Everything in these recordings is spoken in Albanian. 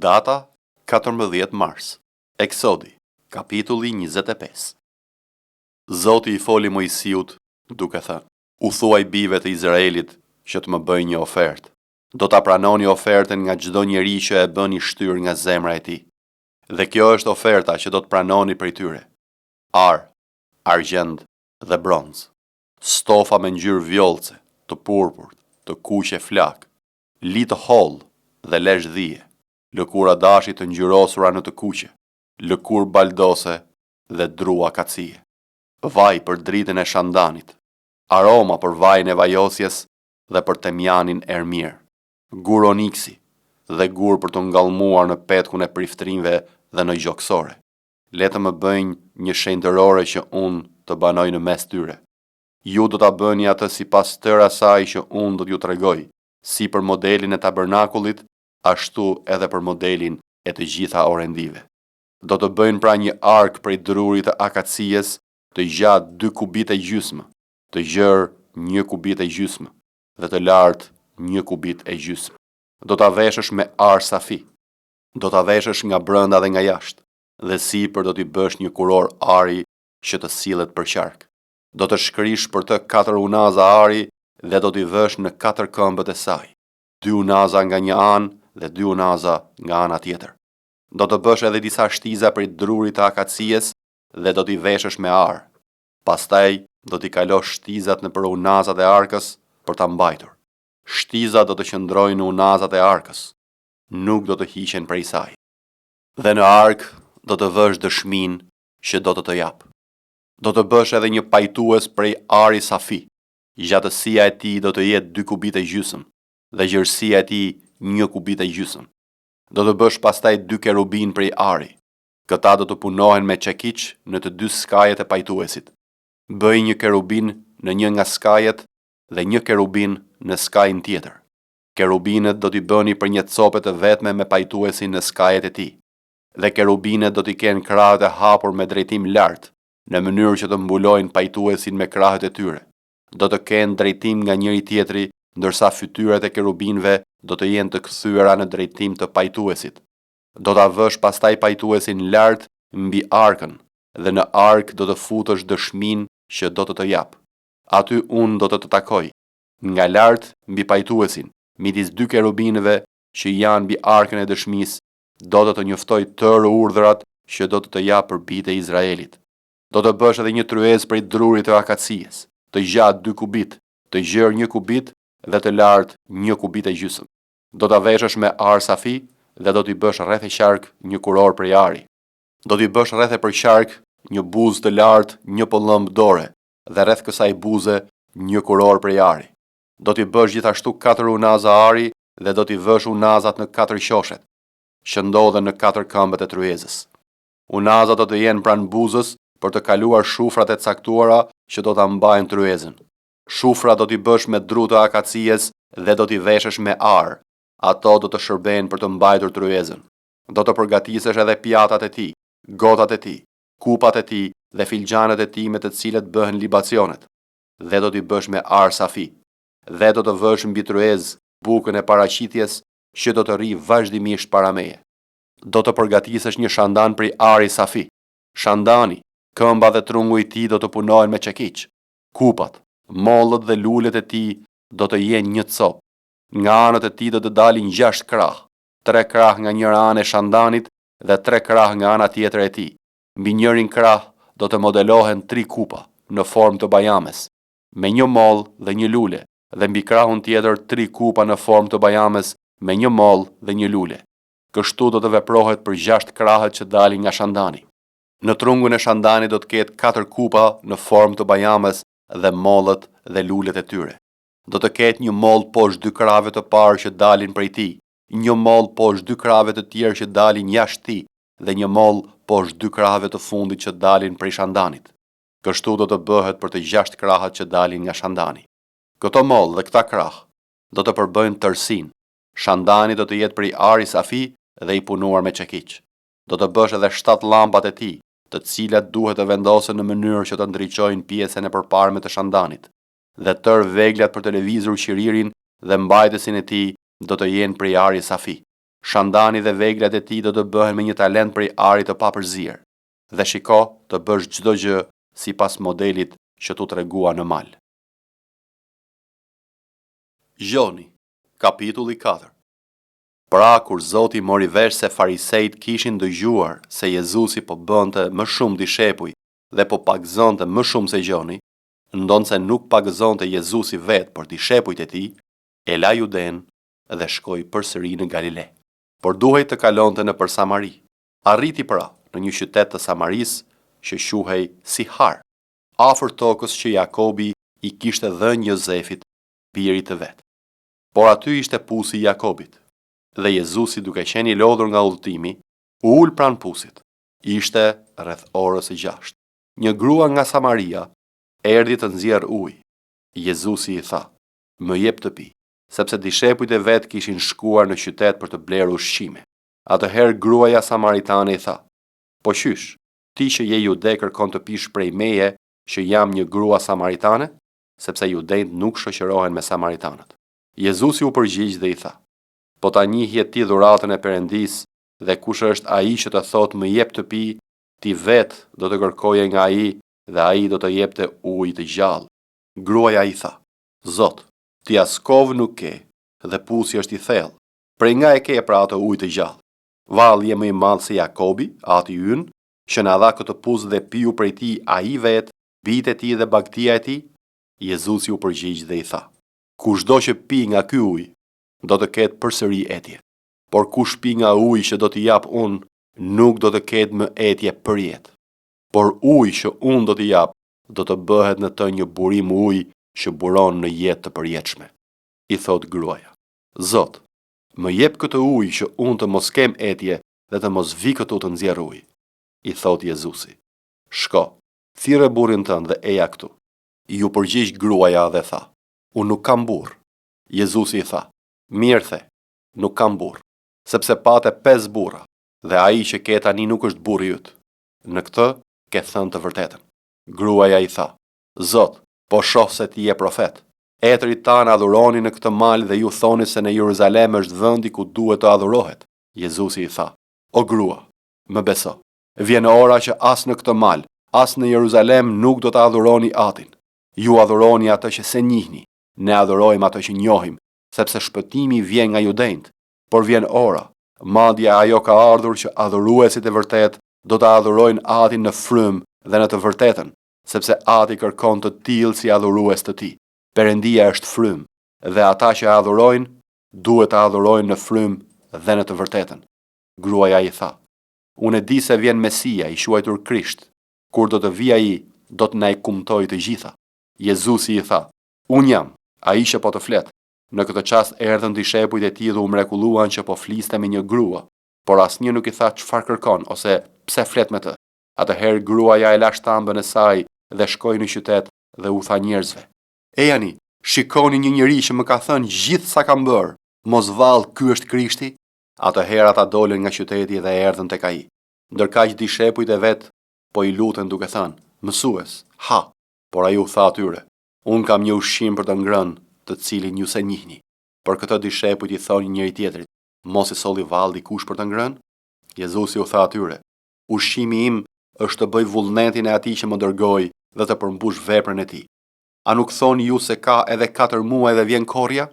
Data 14 mars. Eksodi, kapitulli 25. Zoti i foli Moisiut duke thënë: U thuaj bijve të Izraelit që të më bëjnë një ofertë. Do ta pranoni ofertën nga çdo njeri që e bën i shtyrë nga zemra e tij. Dhe kjo është oferta që do të pranoni prej tyre. Ar, argjend dhe bronz. Stofa me ngjyrë vjollce, të purpurt, të kuqe flakë, li të hollë dhe lesh dhie, lëkura dashi të ngjyrosura në të kuqe, lëkurë baldose dhe dru akacie. Vaj për dritën e shandanit, aroma për vajin e vajosjes dhe për temjanin erëmirë, gur oniksi dhe gur për t'u ngallmuar në petkun e priftërinjve dhe në gjoksore. Le të më bëjnë një shenjtërore që unë të banoj në mes tyre. Ju do ta bëni atë sipas tërë asaj që unë do t'ju tregoj, si për modelin e tabernakullit, ashtu edhe për modelin e të gjitha orendive. Do të bëjnë pra një arkë prej druri të akacies, të gjatë dy kubit e gjysmë, të gjerë një kubit e gjysmë dhe të lartë një kubit e gjysmë. Do ta veshësh me ar safi. Do ta veshësh nga brenda dhe nga jashtë, dhe sipër do t'i bësh një kurorë ari që të sillet përqark. Do të shkrish për të katër unaza ari dhe do t'i vësh në katër këmbët e saj, dy unaza nga një anë dhe dy unaza nga ana tjetër. Do të bësh edhe disa shtiza prej drurit të akacies dhe do t'i veshësh me ar. Pastaj do t'i kalosh shtizat nëpër unazat e arkës për ta mbajtur. Shtizat do të qëndrojnë në unazat e arkës, nuk do të hiqen prej saj. Dhe në arkë do të vësh dëshminë që do të të jap. Do të bësh edhe një pajtues prej ari safi, gjatësia e tij do të jetë dy kubit e gjysmë dhe gjerësia e tij një kubit e gjysmë. Do të bësh pastaj dy kerubinë prej ari. Këta do të punohen me çekiç në të dy skajet e pajtuesit. Bëj një kerubin në një nga skajet dhe një kerubin në skajin tjetër. Kerubinët do t'i bëni prej një cope të vetme me pajtuesin në skajet e tij. Dhe kerubinët do t'i kenë krahët e hapur me drejtim lart, në mënyrë që të mbulojnë pajtuesin me krahët e tyre. Do të kenë drejtim nga njëri-tjetri, ndërsa fytyrat e kerubinëve do të jenë të kthyera në drejtim të pajtuesit. Do ta vësh pastaj pajtuesin lart mbi arkën dhe në arkë do të futësh dëshminë që do të të jap. Aty unë do të të takoj, nga lart mbi pajtuesin, midis dy kerubinëve që janë mbi arkën e dëshmisë, do të të njoftoj tërë urdhrat që do të të jap për bijtë e Izraelit. Do të bësh edhe një tryezë prej drurit të akacies, të gjatë dy kubit, të gjerë një kubit dhe të lartë një kubit e gjysmë. Do ta veshësh me ar safi dhe do t'i bësh rreth e qark një kurorë prej ari. Do t'i bësh rreth e përqark një buzë të lartë një pëllëmbë dore dhe rreth kësaj buze një kurorë prej ari. Do t'i bësh gjithashtu katër unaza ari dhe do t'i vësh unazat në katër qoshet, që ndodhen në katër këmbët e tryezës. Unazat do të jenë pranë buzës për të kaluar shufrat e caktuara që do ta mbajnë tryezën. Shufrat do t'i bësh me dru të akacies dhe do t'i veshësh me ar. Ato do të shërbejnë për të mbajtur tryezën. Do të përgatisësh edhe pjatat e tij, gotat e tij, kupat e tij dhe filxhanët e tij me të cilët bëhen libacionet, dhe do t'i bësh me ar safi. Dhe do të vësh mbi tryezë bukën e paraqitjes që do të rrijë vazhdimisht para meje. Do të përgatisësh një shandan prej ari safi. Shandani, këmba dhe trungu i tij do të punohen me çekiç. Kupat, mollët dhe lulet e tij do të jenë një copë. Nga anët e tij do të dalin gjashtë krahë, tre krahë nga njëra anë e shandanit dhe tre krahë nga ana tjetër e tij. Mbi njërin krah do të modelohen tri kupa, në formë të bajames, me një mollë dhe një lule, dhe mbi krahun tjetër tri kupa në formë të bajames me një mollë dhe një lule. Kështu do të veprohet për gjashtë krahët që dalin nga shandani. Në trungun e shandanit do të ketë katër kupa në formë të bajames dhe mollët dhe lulet e tyre. Do të ketë një mollë poshtë dy krahëve të parë që dalin prej tij, një mollë poshtë dy krahëve të tjerë që dalin jashtë tij dhe një mollë poshtë dy krahëve të fundit që dalin prej shandanit. Kështu do të bëhet për të gjashtë krahët që dalin nga shandani. Këto mollë dhe këta krahë do të përbëjnë tërësinë. Shandani do të jetë prej ari safi dhe i punuar me çekiç. Do të bësh edhe shtatë llambat e tij, të cilat duhet të vendosen në mënyrë që të ndriçojnë pjesën e përparme të shandanit. Dhe tërë veglat për të lëvizur qiririn dhe mbajtësin e tij do të jenë prej ari safi. Shandani dhe veglat e tij do të bëhen me një talent prej ari të papërzier. Dhe shiko të bësh çdo gjë sipas modelit që t'u tregua në mal. Gjoni, kapitulli 4 Pra kur Zoti mori vesh se farisejtë kishin dëgjuar se Jezusi po bënte më shumë dishepuj dhe po pagëzonte më shumë se Gjoni, ndonëse nuk pagëzonte Jezusi vetë, por dishepujt e tij, e la Judenë dhe shkoi përsëri në Galile. Por duhej të kalonte nëpër Samari. Arriti pra në një qytet të Samarisë që quhej Sihar, afër tokës që Jakobi i kishte dhënë Jozefit, birit të vet. Por aty ishte pusi i Jakobit. Dhe Jezusi duke qenë i lodhur nga udhëtimi, u ul pranë pusit. Ishte rreth orës së gjashtë. Një grua nga Samaria erdhi të nxjerrë ujë. Jezusi i tha, Më jep të pi, sepse dishepujt e vet kishin shkuar në qytet për të blerë ushqime. Atëherë gruaja samaritane i tha, Po qysh, ti që je jude kërkon të pish prej meje që jam një grua samaritane? Sepse judenjtë nuk shoqërohen me samaritanët. Jezusi u përgjigj dhe i tha, Po ta njihje ti dhuratën e Perëndisë dhe kush është ai që të thotë më jep të pi, ti vetë do të kërkoje nga ai dhe ai do të jepte ujë të gjallë. Gruaja i tha, Zot, ti as kovë nuk ke dhe pusi është i thellë, prej nga e ke pra atë ujë të gjallë? Vallë je më i madh se Jakobi, ati ynë, që na dha këtë pus dhe piu prej tij ai vetë, bijtë e tij dhe bagëtia e tij? Jezusi u përgjigj dhe i tha, Kushdo që pi nga ky ujë, do të ketë përsëri etje. Por kush pi nga uji që do t'i jap unë, nuk do të ketë më etje përjetë. Por uji që unë do t'i jap, do të bëhet në të një burim uji që buron në jetë të përjetshme. I thotë gruaja, Zot, më jep këtë ujë që unë të mos kem etje dhe të mos vij këtu të nxjerr ujë. I thotë Jezusi, Shko, thirre burrin tënd dhe eja këtu. Iu përgjigj gruaja dhe tha, Unë nuk kam burrë. Jezusi i tha, Mirë the, nuk kam burrë, sepse pate pesë burra dhe ai që ke tani nuk është burri yt. Në këtë ke thënë të vërtetën. Gruaja i tha, Zot, po shoh se ti je profet. Etërit tanë adhuronin në këtë mal dhe ju thoni se në Jeruzalem është vendi ku duhet të adhurohet. Jezusi i tha, O grua, më beso, vjen ora që as në këtë mal, as në Jeruzalem nuk do të adhuroni Atin. Ju adhuroni atë që s'e njihni, ne adhurojmë atë që njohim, sepse shpëtimi vjen nga judenjtë. Por vjen ora, madje ajo ka ardhur që adhuruesit e vërtetë do ta adhurojnë Atin në frymë dhe në të vërtetën, sepse Ati kërkon të tillë si adhurues të tij. Perëndia është frymë, dhe ata që e adhurojnë, duhet ta adhurojnë në frymë dhe në të vërtetën. Gruaja i tha, Unë e di se vjen Mesia, i quajtur Krisht. Kur do të vijë ai, do të na i kumtojë të gjitha. Jezusi i tha, Unë jam, ai që po të flet. Në këtë çast erdhën dishepujt e tij dhe u mrekulluan që po fliste me një grua, por asnjë nuk i tha çfarë kërkon ose pse flet me të. Atëherë gruaja e la shtambën e saj dhe shkoi në qytet dhe u tha njerëzve, Ejani, shikoni një njeri që më ka thënë gjithë sa kam bërë, mos vallë ky është Krishti? Atëherë ata dolën nga qyteti dhe erdhën tek ai. Ndërkaq dishepujt e vet po i luten duke thënë, Mësues, ha! Por ai u tha atyre, Unë kam një ushqim për të ngrënë, të cilin ju s'e njihni. Për këtë dishepujt i thonin njëri-tjetrit, Mos i solli vallë dikush për të ngrënë? Jezusi u tha atyre, Ushqimi im është të bëj vullnetin e atij që më dërgoi dhe të përmbush veprën e tij. A nuk thoni ju se ka edhe katër muaj dhe vjen korrja?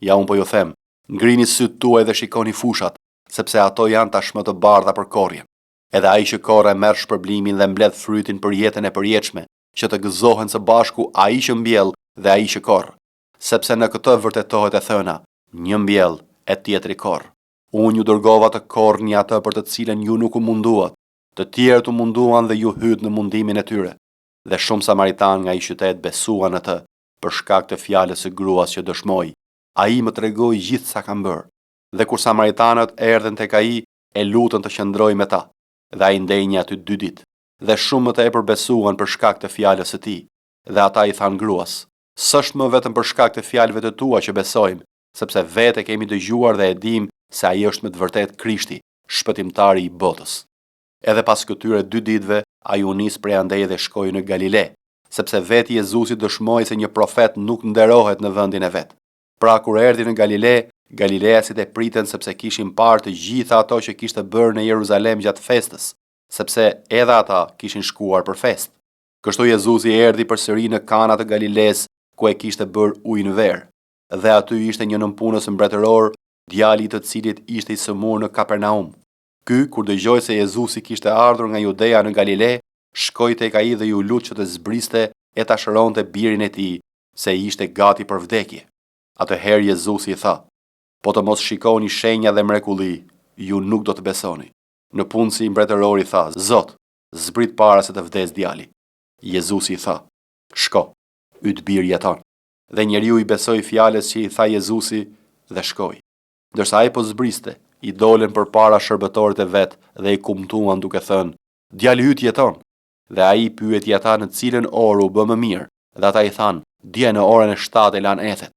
Ja unë po ju them, ngrini sytë tuaj dhe shikoni fushat, sepse ato janë tashmë të bardha për korrjen. Edhe ai që korr e merr shpërblimin dhe mbledh frytin për jetën e përjetshme, që të gëzohen së bashku ai që mbjell dhe ai që korr. Sepse në këtë vërtetohet e thëna, një mbjell e tjetri korr. Unë ju dërgova të korrni atë për të cilën ju nuk u munduat, të tjerët u munduan dhe ju hytë në mundimin e tyre. Dhe shumë samaritanë nga ai qytet besuan në të, për shkak të fjalës së gruas që dëshmoi, Ai më tregoi gjithë sa kam bërë. Dhe kur samaritanët erdhën tek ai, e lutën të qëndrojë me ta, dhe ai ndenji aty dy ditë. Dhe shumë më tepër besuan për shkak të fjalës së tij. Dhe ata i thanë gruas, S'është më vetëm për shkak të fjalëve të tua që besojmë, sepse vetë e kemi dëgjuar dhe e dimë se ai është me të vërtetë Krishti, Shpëtimtari i botës. Edhe pas këtyre dy ditëve ai u nis prej andej dhe shkoi në Galile, sepse vetë Jezusi dëshmoi se një profet nuk nderohet në vendin e vet. Pra kur erdhi në Galile, Galileasit e pritën sepse kishin parë të gjitha ato që kishte bërë në Jeruzalem gjatë festës, sepse edhe ata kishin shkuar për festë. Kështu Jezusi erdhi përsëri në Kana të Galilesë, ku e kishte bërë ujin verë. Dhe aty ishte një nëpunës mbretëror, djali i të cilit ishte i sëmurë në Kapernaum. Ky, kur dëgjoi se Jezusi kishte ardhur nga Judea në Galile, shkoi tek ai dhe iu lut që të zbriste e ta shëronte birin e tij, se ishte gati për vdekje. Atëherë Jezusi i tha, Po të mos shikoni shenja dhe mrekulli, ju nuk do të besoni. Nëpunësi mbretëror i tha, Zot, zbrit para se të vdesë djali. Jezusi i tha, Shko, yt bir jeton. Dhe njeriu i besoi fjalës që i tha Jezusi dhe shkoi. Ndërsa ai po zbriste, i dolën përpara shërbëtorët e vet dhe e kumtuan duke thënë, Djali yt jeton! Dhe ai i pyeti ata në cilën orë u bë më mirë, dhe ata i thanë, Dje në orën e shtatë e lanë ethet.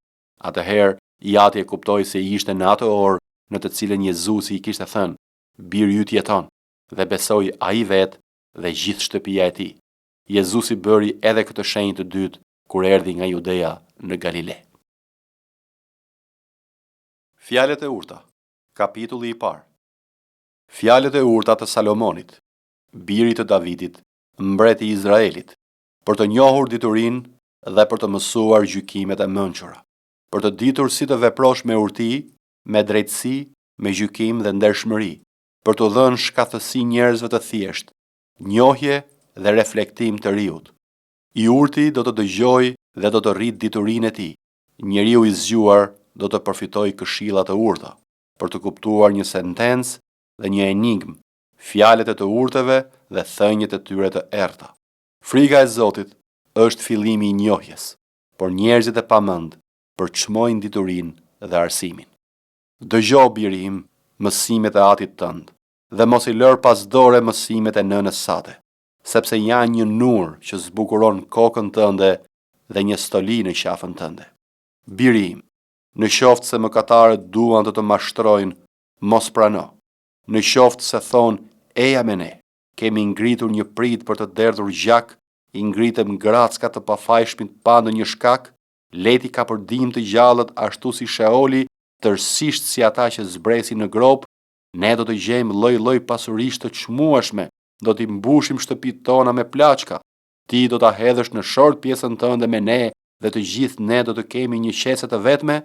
Atëherë, i ati e kuptoi se ishte në atë orë në të cilën Jezusi i kishte thënë, Biri yt jeton, dhe besoi ai vetë dhe gjithë shtëpia e tij. Jezusi bëri edhe këtë shenjë të dytë kur erdhi nga Judea në Galile. Fjalët e urta, kapitulli i parë. Fjalët e urta të Salomonit, birit të Davidit, mbret i Izraelit, për të njohur diturinë dhe për të mësuar gjykimet e mençura, për të ditur si të veprosh me urti, me drejtësi, me gjykim dhe ndershmëri, për t'u dhënë shkathtësi njerëzve të thjeshtë, njohje dhe reflektim të riut. I urti do të dëgjojë dhe do të rritë diturinë e tij. Njeriu i zgjuar do të përfitojë këshilla të urta, për të kuptuar një sentencë dhe një enigmë, fjalët e të urtëve dhe thëniet e tyre të errëta. Frika e Zotit është fillimi i njohjes, por njerëzit e pamend përçmojnë diturinë dhe arsimin. Dëgjo, biri im, mësimet e atit tënd, dhe mos i lër pas dore mësimet e nënës sate, sepse janë një nur që zbukuron kokën tënde dhe një stoli në qafën tënde. Biri im, në qoftë se mëkatarët duan të të mashtrojnë, mos prano. Në qoftë se thonë, eja me ne, kemi ngritur një pritë për të derdhur gjak, i ngritëm gracka të pafajshmit pa ndonjë shkak, le t'i kapërdimë të gjallët ashtu si Sheoli, tërësisht si ata që zbresin në gropë, ne do të gjejmë lloj-lloj pasurish të çmueshme, do t'i mbushim shtëpitë tona me plaçka. Ti do ta hedhësh në short pjesën tënde me ne dhe të gjithë ne do të kemi një qese të vetme?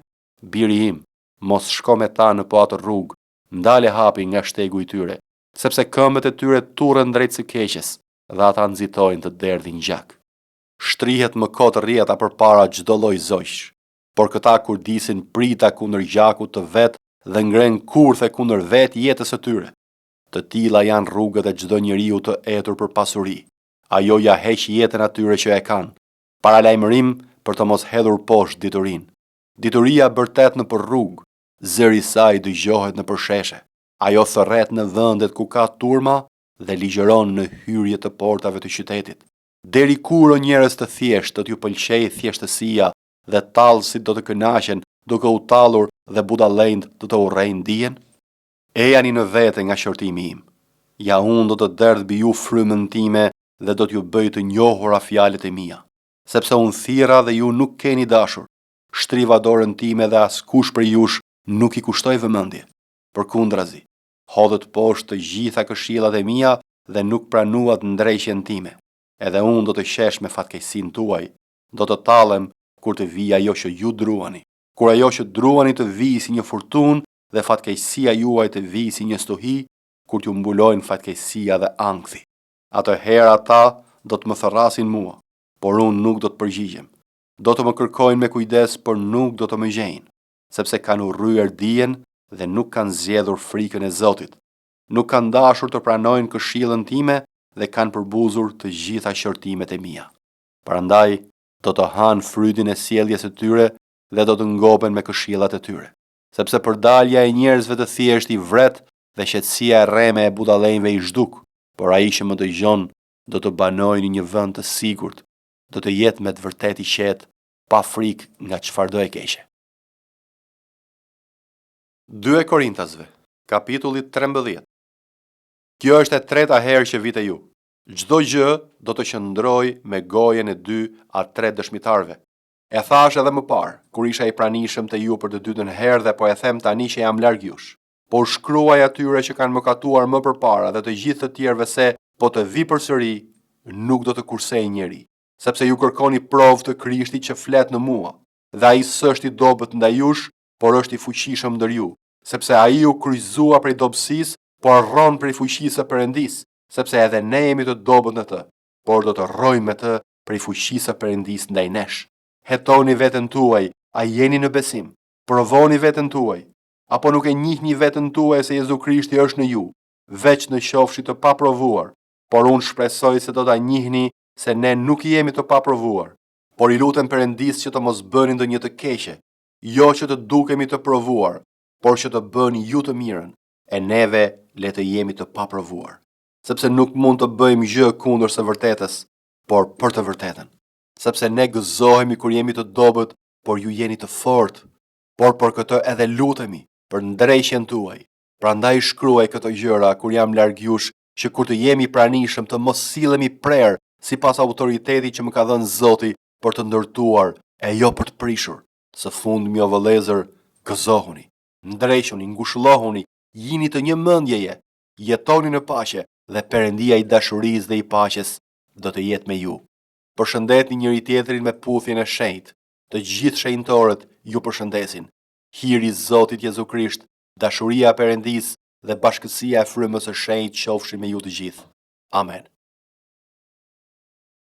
Biri im, mos shko me ta në po atë rrugë, ndale hapin nga shtegu i tyre, sepse këmbët e tyre turren drejt së keqes dhe ata nxitojnë të derdhin gjak. Shtrihet më kot rrjeta përpara çdo lloj zogjsh, por këta kurdisin prita kundër gjakut të vet dhe ngrenë kurthe kundër vetë jetës së tyre. Të tilla janë rrugët e çdo njeriu të etur për pasuri. Ajo ia heq jetën atyre që e kanë. Paralajmërim për të mos hedhur poshtë diturinë. Dituria bërtet nëpër rrugë, zëri i saj dëgjohet nëpër sheshe. Ajo thërret në vendet ku ka turma dhe ligjëron në hyrje të portave të qytetit. Deri kur o njerëz të thjeshtë do t'ju pëlqejë thjeshtësia dhe tallësit do të kënaqen duke u tallur dhe budallenjtë do të urrejnë dijen? Ejani në vete nga qortimi im. Ja unë do të derdh mbi ju frymën time dhe do t'ju bëj të njohura fjalët e mia. Sepse unë thirra dhe ju nuk keni dashur, shtriva dorën time dhe askush prej jush nuk i kushtoi vëmendje. Përkundrazi, hodhët poshtë të gjitha këshillat e mia dhe nuk pranuat ndreqjen time. Edhe unë do të qesh me fatkeqësinë tuaj, do të tallem kur të vijë ajo që ju druani. Kur ajo që druani të vijë si një furtunë dhe fatkeqësia juaj të vijë si një stuhi, kur t'ju mbulojnë fatkeqësia dhe ankthi. Atëherë ata do të më thërrasin mua, por unë nuk do të përgjigjem. Do të më kërkojnë me kujdes, por nuk do të më gjejnë, sepse kanë urryer dijen dhe nuk kanë zgjedhur frikën e Zotit. Nuk kanë dashur të pranojnë këshillën time dhe kanë përbuzur të gjitha qortimet e mia. Prandaj do të hanë frytin e sjelljes së tyre dhe do të ngopen me këshillat e tyre. Sepse përdalja e njerëzve të thjeshtë i vret dhe qetësia e rreme e budallenjve i zhduk, por ai që më dëgjon do të banojë në një vend të sigurt, do të jetë me të vërtetë i qetë, pa frikë nga çfarëdo e keqe. 2 e Korintasve, kapitulli 13. Kjo është e treta herë që vij te ju. Çdo gjë do të qëndrojë me gojën e dy a tre dëshmitarëve. E thashë edhe më parë, kur isha i pranishëm te ju për të dytën herë dhe po e them tani që jam larg jush. Po u shkruaj atyre që kanë mëkatuar më përpara dhe të gjithë të tjerëve se, po të vij përsëri, nuk do të kursej njeri, sepse ju kërkoni provë të Krishtit që flet në mua, dhe ai s'është i dobët ndaj jush, por është i fuqishëm ndër ju, sepse ai u kryqëzua prej dobësisë, por rron prej fuqisë së Perëndisë, sepse edhe ne jemi të dobët në të, por do të rrojmë me të prej fuqisë së Perëndisë ndaj nesh. Hetoni veten tuaj, a jeni në besim? Provoni veten tuaj. Apo nuk e njihni veten tuaj se Jezu Krishti është në ju, veç në qofshi të paprovuar, por unë shpresoj se do ta njihni se ne nuk jemi të paprovuar. Por i lutem Perëndisë që të mos bëni ndonjë të keqe, jo që të dukemi të provuar, por që të bëni ju të mirën, e neve le të jemi të paprovuar. Sepse nuk mund të bëjmë gjë kundër së vërtetës, por për të vërtetën. Sepse ne gëzohemi kur jemi të dobët, por ju jeni të fortë. Por për këtë edhe lutemi, për ndreqjen tuaj. Prandaj shkruaj këto gjëra kur jam larg jush, që kur të jem i pranishëm të mos sillem i prerë sipas autoritetit që më ka dhënë Zoti për të ndërtuar e jo për të prishur. Së fundmi o vëllezër, gëzohuni, ndrequni, ngushëllohuni, jini të një mendjeje, jetoni në paqe dhe Perëndia i dashurisë dhe i paqes do të jetë me ju. Përshëndetni njëri-tjetrin me puthjen e shenjtë. Të gjithë shenjtorët ju përshëndesin. Hiri i Zotit Jezu Krisht, dashuria e Perëndisë dhe bashkësia e Frymës së Shenjtë qofshin me ju të gjithë. Amen.